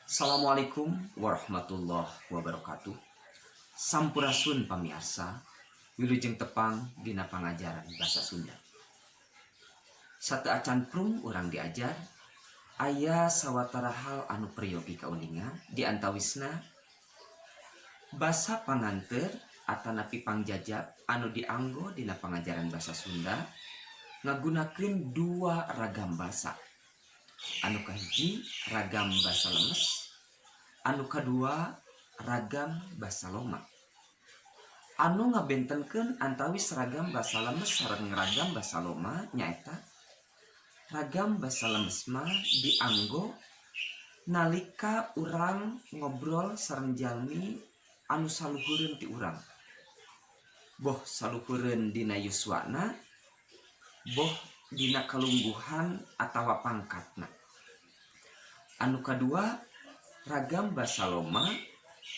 Assalamualaikum warahmatullahi wabarakatuh. Sampurasun pamiarsa, wilujeng tepang dina pangajaran basa Sunda. Sateuacan prung urang diajar, aya sawatara hal anu peryogi kauninga di antawisna basa panganteur atanapi pangjajab anu dianggo dina pangajaran basa Sunda ngagunakeun dua ragam basa. Anu kahiji ragam basa lemes, anu kadua ragam basa loma. Anu ngabentenkeun antawis ragam basa lemes sareng ragam basa loma nyaeta ragam basa lemes mah dianggo nalika urang ngobrol sareng jalmi anu saluhureun ti urang. Boh saluhureun dina yuswana, boh dina kalungguhan atawa pangkatna. Anu kadua ragam basa loma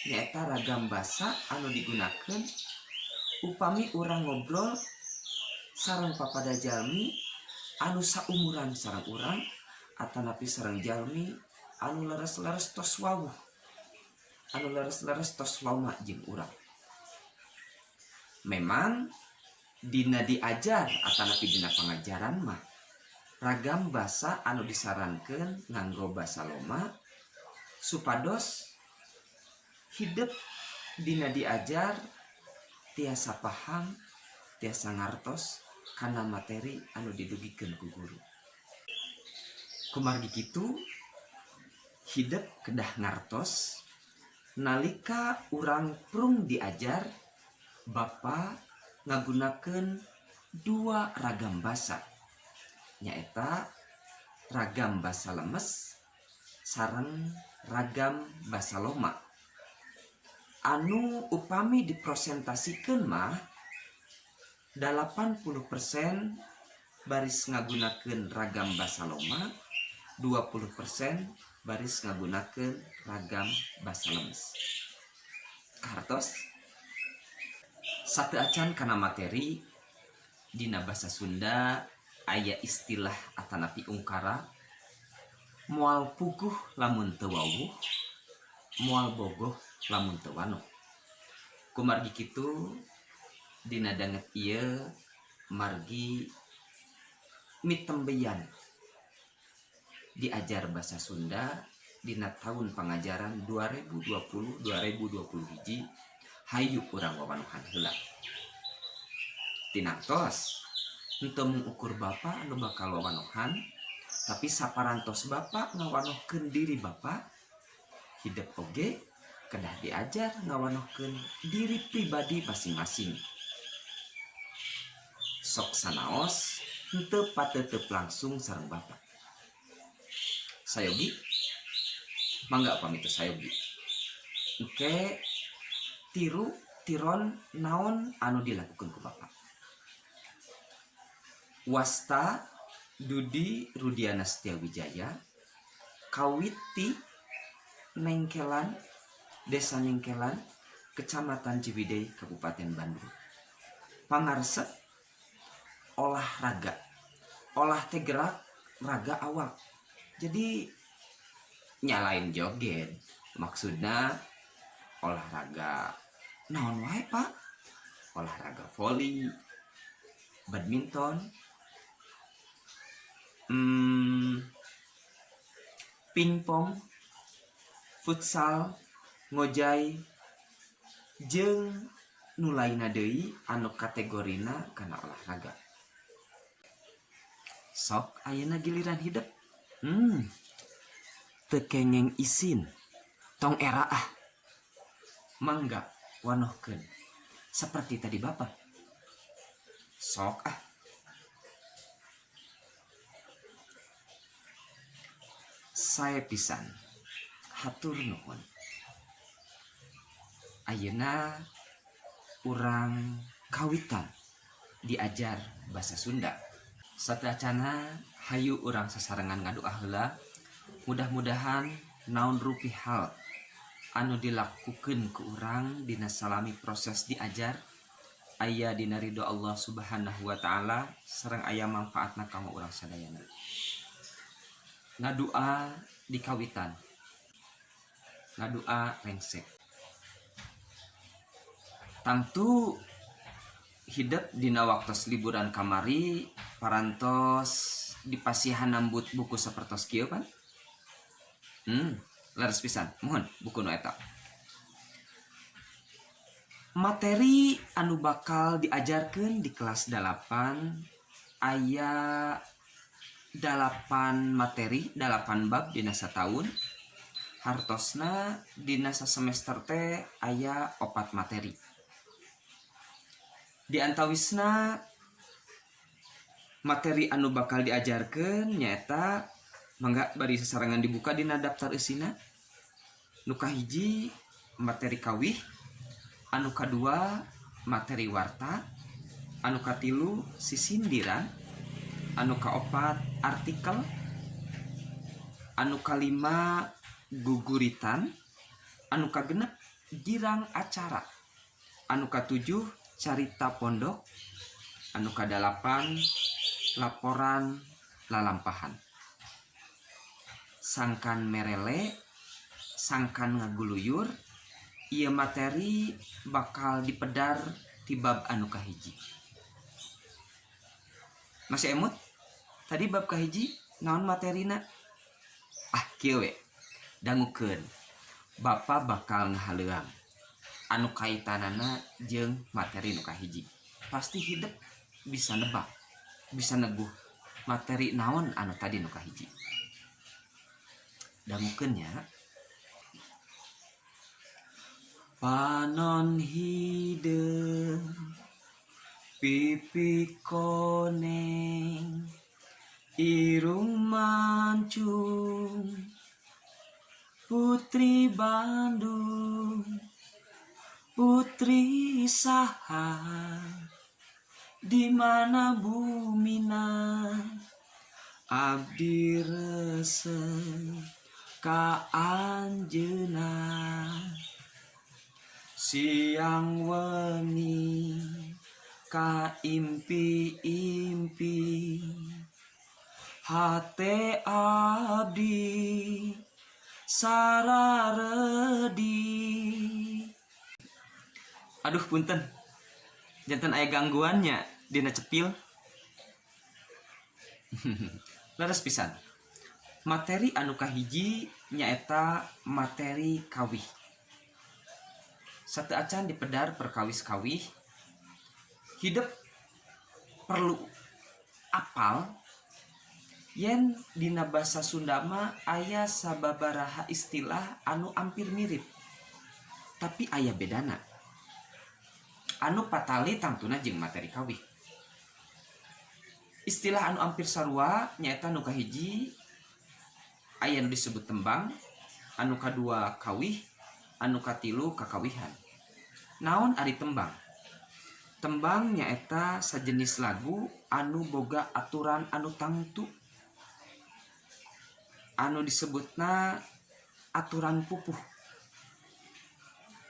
nyaeta ragam basa anu digunakeun upami urang ngobrol sareng papada jalmi anu saumuran sareng urang atanapi sareng jalmi anu leres-leres tos wawuh, anu leres-leres tos loma jeung urang. Memang dina diajar atanapi dina pangajaran mah ragam basa anu disarankeun nganggo basa loma supados hidep dina diajar tiasa paham, tiasa ngartos kana materi anu didugikeun ku guru. Kumargi kitu hidep kedah ngartos nalika urang prung diajar bapa ngagunakeun dua ragam basa nyaeta ragam basa lemes sareng ragam basa loma. Anu upami diprosentasikeun mah 80% baris ngagunakeun ragam basa loma, 20% baris ngagunakeun ragam basa lemes. Kahartos sateuacan kana materi dina basa Sunda aya istilah atanapi ungkara moal puguh lamun teu wawuh, moal bogoh lamun teu wanoh. Kumargi kitu dina danget ieu margi mitembeyan diajar basa Sunda dina tahun pangajaran 2020-2020 hiji hayu urang wawanohan heula. Tinangtos henteu mung ukur bapa anu bakal wawanohan, tapi saparantos bapa ngawanohkeun diri bapa, hidep oge kedah diajar ngawanohkeun diri pribadi masing-masing. Sok sanaos henteu pateuteup langsung sareng bapa. Sayogi mangga pamit sayogi. Engke tiru tiron naon anu dilakukeun ku bapa. Wasta Dudi Rudiana Setiawijaya kawit ti Nengkelan, Desa Nengkelan, Kecamatan Ciwidey, Kabupaten Bandung. Pangaresep olahraga. Olah teh gerak, raga awak. Jadi nyalain joget, maksudna olahraga naon wae Pak? Olahraga voli, badminton, pingpong, futsal, ngojay, jeung nu lainna deui anu kategorina kana olahraga. Sok ayeuna giliran hidep. Teu kengeng isin, tong era ah. Mangga wanohkeun seperti tadi bapa. Sok ah. Sae pisan, hatur nuhun. Ayeuna urang kawitan diajar basa Sunda. Sateuacana hayu urang sasarengan ngadoa heula, mudah-mudahan naon rupi hal anu dilakukeun ku urang dina salami proses diajar aya dina ridho Allah Subhanahu wa taala sareng aya manfaatna kanggo urang sadayana. Ngadua di kawitan. Ngadua rengse. Tangtu hidep dina waktos liburan kamari parantos dipasihan nambut buku sapertos kieu pan? Leres pisan, muhun buku nu eta. Materi anu bakal diajarkeun di kelas 8 aya 8 materi, 8 bab dina sataun. Hartosna dina sasemester teh aya 4 materi. Di antawisna materi anu bakal diajarkeun nyaeta, mangga bari sasarengan dibuka dina daftar eusina. Nu kahiji materi kawih, anu kadua materi warta, anu katilu sisindiran, anu kaopat artikel, anu kalima guguritan, anu kagenep girang acara, anu katujuh carita pondok, anu kadalapan laporan lalampahan. Sangkan merele, sangkan ngaguluyur, ieu materi bakal dipedar ti bab anu kahiji. Masih emut? Tadi bab kahiji naon materina? Ah, kieu we. Dangukeun. Bapa bakal ngahaleuang anu kaitanana jeung materi nu kahiji. Pasti hidep bisa nebak, bisa neguh materi naon anu tadi nu kahiji. Dangukeun nya. Panon hideung, pipi koneng, irung mancung, putri Bandung, putri saha, di mana bumina, abdi resep ka anjeunna. Siang wengi ka impi-impi, hate abdi sararedi. Aduh punten, janten aya gangguannya dina cepil. Leres pisan. Materi anu kahiji nyaeta materi kawih. Sateuacan dipedar perkawis kawih, hidep perlu apal yen dina basa Sunda mah aya sababaraha istilah anu ampir mirip tapi aya bedana anu patali tangtuna jeung materi kawih. Istilah anu ampir sarua nyaeta nu kahiji aya nu disebut tembang, anu kadua kawih, anu katilu kakawihan. Naon ari tembang? Tembang nyaeta sajenis lagu anu boga aturan anu tangtu, anu disebutna aturan pupuh.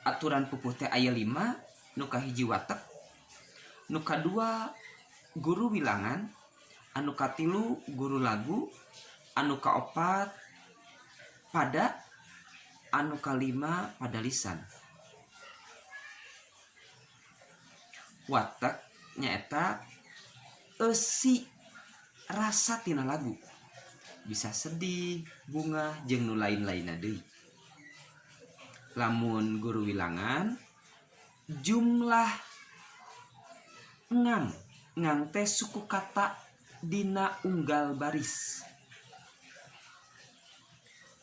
Aturan pupuh teh aya 5, nu kahiji watek, nu kadua guru wilangan, anu katilu guru lagu, anu kaopat pada, anu kalima pada lisan. Watek nyaeta eusi rasa tina lagu, bisa sedih, bunga, jeung nu lain-lainna deui. Lamun guru wilangan jumlah ngang, ngang teh suku kata dina unggal baris.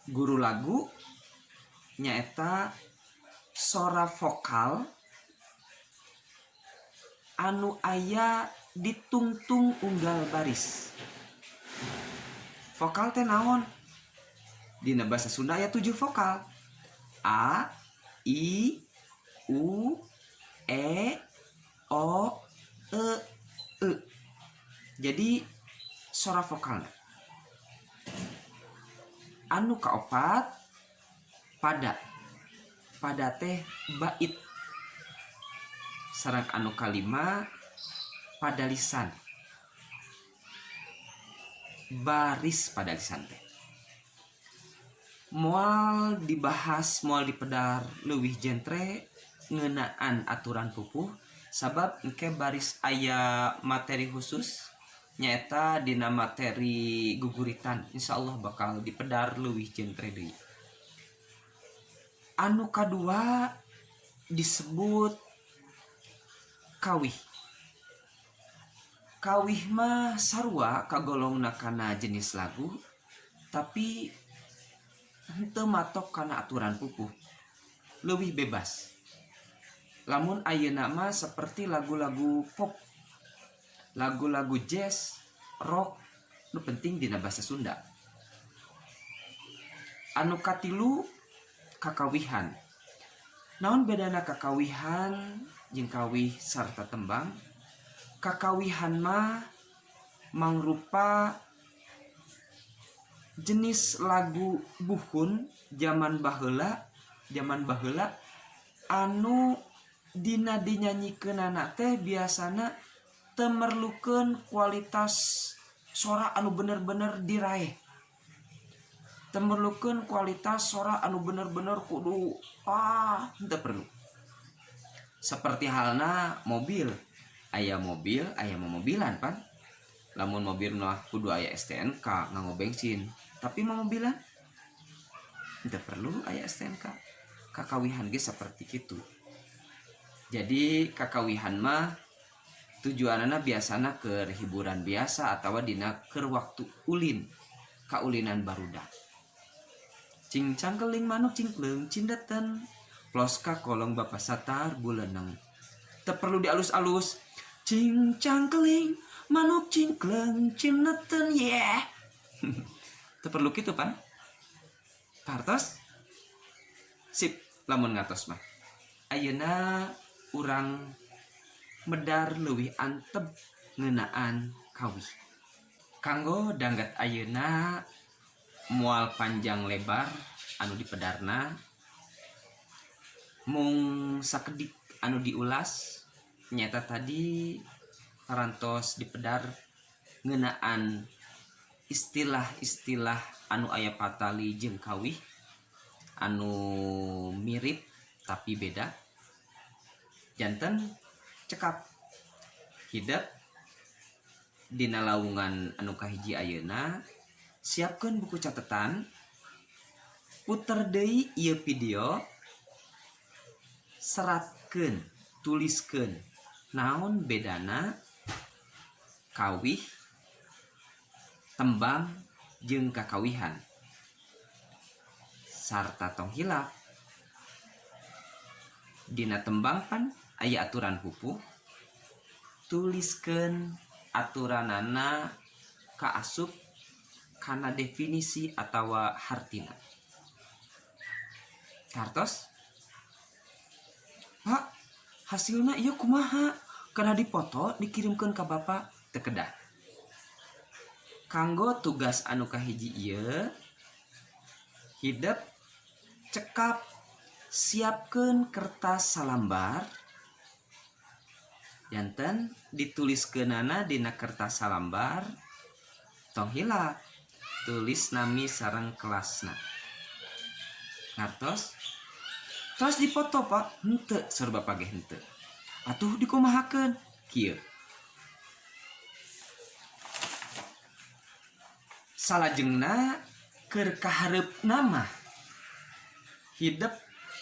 Guru lagu nyaeta sora vokal anu aya ditungtung unggal baris. Vokal teh naon? Dina bahasa Sunda aya 7 vokal. A, I, U, E, O, E, E. Jadi sora vokalna. Anu kaopat pada. Pada teh bait. Sareng anu kalima pada lisan. Baris pada lisan teh. Moal dibahas, moal dipedar leuwih jentre ngeunaan aturan pupuh, sabab engke baris aya materi khusus, nyaeta dina materi guguritan, insyaallah bakal dipedar leuwih jentre deui. Anu kadua disebut kawih. Kawih mah sarua kagolongna kana jenis lagu, tapi henteu matok kana aturan pupuh, leuwih bebas. Lamun ayeuna mah seperti lagu-lagu pop, lagu-lagu jazz, rock, nu penting dina basa Sunda. Anu katilu, kakawihan. Naon bedana kakawihan jeung kawih sarta tembang? Kakawihan mah mangrupa jenis lagu buhun zaman baheula, zaman baheula anu dina dinyanyikeunana teh biasana teu merlukeun kualitas sora anu bener-bener diraeh, teu merlukeun kualitas sora anu bener-bener kudu, ah, henteu perlu. Seperti halna mobil, aya mobil, aya momobilan pan. Lamun mobil mah kudu aya STNK, nganggo bensin, tapi momobilan henteu perlu aya STNK. Kakawihan ge seperti kitu. Jadi kakawihan mah tujuanana biasana ke hiburan biasa atau dina keur waktu ulin, kaulinan barudak. Cing cangkeling manuk cingkleung cindeten, plos ka kolong Bapak Satar buleneng. Teu perlu dialus-alus, cing cangkeling manuk cingkleung cindeten, yeah. Teu perlu kitu pan. Pahartos? Sip, lamun ngatos mah. Ayeuna urang medar leuwih antep ngeunaan kawih. Kanggo danget ayeuna moal panjang lebar anu dipedarna, mung sakedik anu diulas, nyata tadi parantos dipedar ngeunaan istilah-istilah anu aya patali jeung kawih anu mirip tapi beda. Janten cekap hidep dina lawungan anu kahiji ayeuna. Siapkeun buku catatan, puter deui ieu video, seratkeun, tuliskeun naon bedana kawih, tembang jeung kakawihan. Sarta tong hilap, dina tembang pan aya aturan pupuh, tuliskeun aturanana kaasup kana definisi atawa hartina. Kartos? Pak, hasilna ieu kumaha? Kana dipoto dikirimkeun ka Bapak? Teu kedah. Kanggo tugas anu kahiji ieu, hidep cekap siapkeun kertas salambar, janten dituliskeunana dina kertas salambar. Tong hilap tulis nami sareng kelasna. Ngartos? Terus dipoto, Pak? Henteu, saur Bapak ge henteu. Atuh dikumahakeun? Kieu. Salajengna keur kahareupna mah hidep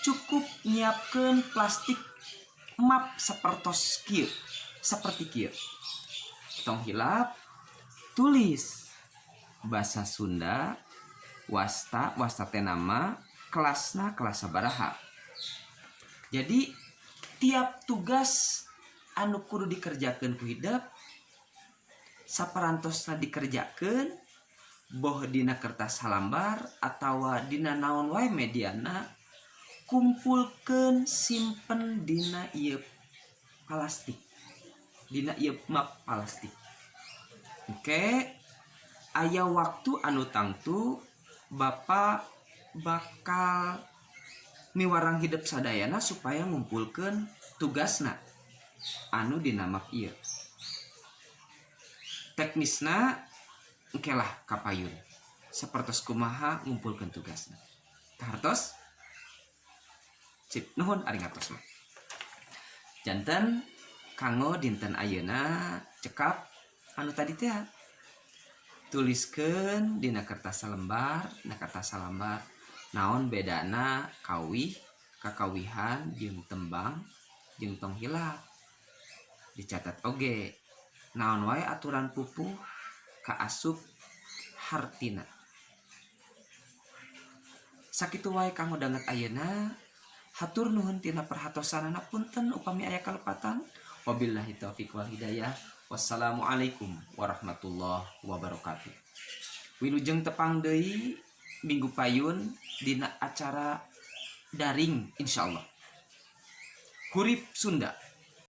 cukup nyiapkeun plastik map sapertos kieu, seperti kieu. Tong hilap tulis bahasa Sunda, wasta, wasta teh nama, kelasna kelas sabaraha. Jadi tiap tugas anu kudu dikerjakeun ku hidep saparantosna dikerjakeun, boh dina kertas salambar atawa dina naon wae mediana, kumpulkeun, simpen dina ieu plastik, dina ieu map plastik. Oke, aya waktu anu tangtu Bapak bakal miwarang hidep sadayana supaya ngumpulkeun tugasna anu dina map ieu. Teknisna engke lah kapayun sapertos kumaha ngumpulkeun tugasna. Kahartos? Sip, nuhun ari ngartos mah. Janten kanggo dinten ayeuna cekap anu tadi teh, tuliskeun dina kertas salembar, dina kertas salambar, naon bedana kawih, kakawihan, jeung tembang. Jeung tong hilap dicatat oge naon wae aturan pupuh kaasup hartina. Sakitu wae kanggo danget ayeuna. Hatur nuhun tina perhatosanana. Punten upami aya kalepatan. Wabillahi taufik wal hidayah. Wassalamualaikum warahmatullahi wabarakatuh. Wilujeng tepang deui minggu payun dina acara daring, insyaallah. Hurip Sunda.